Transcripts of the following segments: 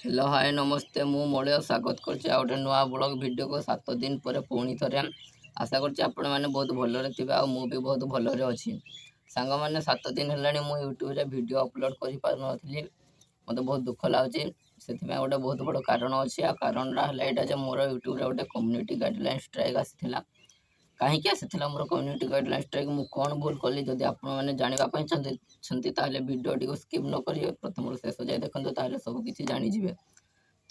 Hello, ହାଏ, ନମସ୍ତେ। ମୁଁ ମଳୟ ସ୍ୱାଗତ କରୁଛି ଆଉ ଗୋଟେ ନୂଆ ବ୍ଲଗ୍ ଭିଡ଼ିଓକୁ 7 ଦିନ ପରେ ପୁଣି ଥରେ। ଆଶା କରୁଛି ଆପଣମାନେ ବହୁତ ଭଲରେ ଥିବେ ଆଉ ମୁଁ ବି ବହୁତ ଭଲରେ ଅଛି। ସାଙ୍ଗମାନେ, 7 ଦିନ ହେଲାଣି ମୁଁ ୟୁଟ୍ୟୁବରେ ଭିଡ଼ିଓ ଅପଲୋଡ଼ କରିପାରୁନଥିଲି। ମୋତେ ବହୁତ ଦୁଃଖ ଲାଗୁଛି। ସେଥିପାଇଁ ଗୋଟେ ବହୁତ ବଡ଼ କାରଣ ଅଛି। ଆଉ କାରଣଟା ହେଲା ଏଇଟା ଯେ ମୋର ୟୁଟ୍ୟୁବରେ ଗୋଟେ କମ୍ୟୁନିଟି ଗାଇଡ଼ଲାଇନ୍ ଷ୍ଟ୍ରାଇକ୍ ଆସିଥିଲା। କାହିଁକି ଆସିଥିଲା ମୋର କମ୍ୟୁନିଟି ଗାଇଡ଼ଲାଇନ୍ ଷ୍ଟ୍ରାଇକ୍, ମୁଁ କ'ଣ ଭୁଲ କଲି, ଯଦି ଆପଣମାନେ ଜାଣିବା ପାଇଁ ଚାହୁଁଛନ୍ତି, ତାହେଲେ ଭିଡ଼ିଓଟିକୁ ସ୍କିପ୍ ନ କରି ପ୍ରଥମରୁ ଶେଷ ଯାଏ ଦେଖନ୍ତୁ, ତାହେଲେ ସବୁ କିଛି ଜାଣିଯିବେ।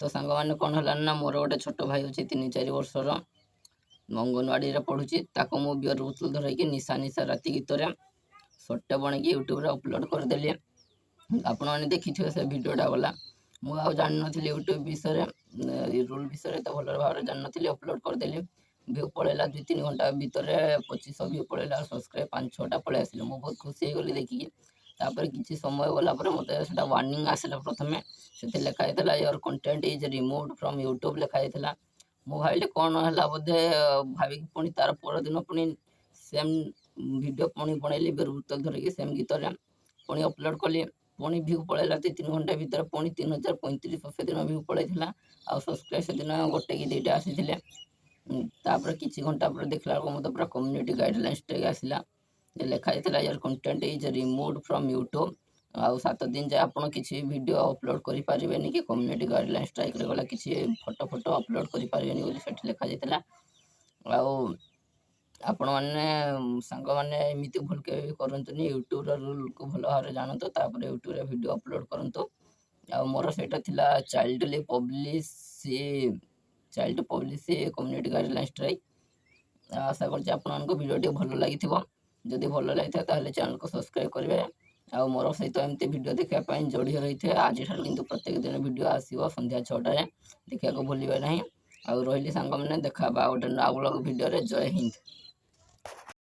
ତ ସାଙ୍ଗମାନେ, କ'ଣ ହେଲା ନା ମୋର ଗୋଟେ ଛୋଟ ଭାଇ ଅଛି, 3-4 ବର୍ଷର, ଅଙ୍ଗନବାଡ଼ିରେ ପଢ଼ୁଛି। ତାକୁ ମୁଁ ବିୟର ବୋତଲ ଧରାଇକି ନିଶା ନିଶା ରାତି ଗୀତରେ ସର୍ଟଟେ ବନେଇକି ୟୁଟ୍ୟୁବରେ ଅପଲୋଡ଼ କରିଦେଲି। ଆପଣମାନେ ଦେଖିଥିବେ ସେ ଭିଡ଼ିଓଟା ଗଲା। ମୁଁ ଆଉ ଜାଣିନଥିଲି ୟୁଟ୍ୟୁବ ବିଷୟରେ, ରୁଲ୍ ବିଷୟରେ ତ ଭଲ ଭାବରେ ଜାଣିନଥିଲି। ଅପଲୋଡ଼ କରିଦେଲି, ଭିଉ ପଳେଇଲା। 2-3 ଘଣ୍ଟା ଭିତରେ 2500 ଭିଉ ପଳେଇଲା, ସବସ୍କ୍ରାଇବ୍ ପାଞ୍ଚ ଛଅଟା ପଳେଇ ଆସିଲେ। ମୁଁ ବହୁତ ଖୁସି ହେଇଗଲି ଦେଖିକି। ତାପରେ କିଛି ସମୟ ଗଲା ପରେ ମୋତେ ସେଇଟା ୱାର୍ଣ୍ଣିଂ ଆସିଲା। ପ୍ରଥମେ ସେଥିରେ ଲେଖା ହେଇଥିଲା, "your content is remove from YouTube" ଲେଖା ହେଇଥିଲା। ମୁଁ ଭାବିଲି କ'ଣ ହେଲା ବୋଧେ ଭାବିକି ପୁଣି ତାର ପରଦିନ ପୁଣି ସେମ୍ ଭିଡ଼ିଓ ପୁଣି ବନେଇଲି। ବିୟର ବୋତଲ ଧରିକି ସେମ୍ ଗୀତରେ ପୁଣି ଅପଲୋଡ଼ କଲି। ପୁଣି ଭିଉ ପଳେଇଲା 2-3 ଘଣ୍ଟା ଭିତରେ। ପୁଣି 3035 ସେଦିନ ଭିଉ ପଳେଇଥିଲା ଆଉ ସବସ୍କ୍ରାଇବ୍ ସେଦିନ ଗୋଟେ କି ଦୁଇଟା ଆସିଥିଲେ। ତାପରେ କିଛି ଘଣ୍ଟା ପରେ ଦେଖିଲା ବେଳକୁ ମୋତେ ପୁରା କମ୍ୟୁନିଟି ଗାଇଡ଼ଲାଇନ୍ ଷ୍ଟ୍ରାଇକ୍ ଆସିଲା ଯେ ଲେଖା ହେଇଥିଲା, "your content is remove from YouTube." ଆଉ 7 ଦିନ ଯାଏ ଆପଣ କିଛି ଭିଡ଼ିଓ ଅପଲୋଡ଼ କରିପାରିବେନି କି କମ୍ୟୁନିଟି ଗାଇଡ଼ଲାଇନ୍ ଷ୍ଟ୍ରାଇକ୍ରେ ଗଲା, କିଛି ଫଟୋ ଫଟୋ ଅପଲୋଡ଼ କରିପାରିବେନି ବୋଲି ସେଠି ଲେଖାଯାଇଥିଲା। ଆଉ ଆପଣମାନେ ସାଙ୍ଗମାନେ, ଏମିତି ଭୁଲ କେବେ ବି କରନ୍ତୁନି। ୟୁଟ୍ୟୁବ୍ର ରୁଲ୍କୁ ଭଲ ଭାବରେ ଜାଣନ୍ତୁ, ତାପରେ ୟୁଟ୍ୟୁବ୍ରେ ଭିଡ଼ିଓ ଅପଲୋଡ଼ କରନ୍ତୁ। ଆଉ ମୋର ସେଇଟା ଥିଲା child publish community guideline strike. ଆଶା କରୁଛି ଆପଣମାନଙ୍କୁ ଭିଡ଼ିଓଟି ଭଲ ଲାଗିଥିବ। ଯଦି ଭଲ ଲାଗିଥାଏ, ତାହେଲେ ଚ୍ୟାନେଲକୁ ସବସ୍କ୍ରାଇବ୍ କରିବେ ଆଉ ମୋର ସହିତ ଏମିତି ଭିଡ଼ିଓ ଦେଖିବା ପାଇଁ ଯୋଡ଼ି ରହିଥିବେ। ଆଜିଠାରୁ କିନ୍ତୁ ପ୍ରତ୍ୟେକ ଦିନ ଭିଡ଼ିଓ ଆସିବ ସନ୍ଧ୍ୟା 6ଟାରେ, ଦେଖିବାକୁ ଭୁଲିବେ ନାହିଁ। ଆଉ ରହିଲି ସାଙ୍ଗମାନେ, ଦେଖା ହେବା ଆଉ ଗୋଟେ ନୂଆ ବ୍ଲଗ୍ ଭିଡ଼ିଓରେ। ଜୟ ହିନ୍ଦ।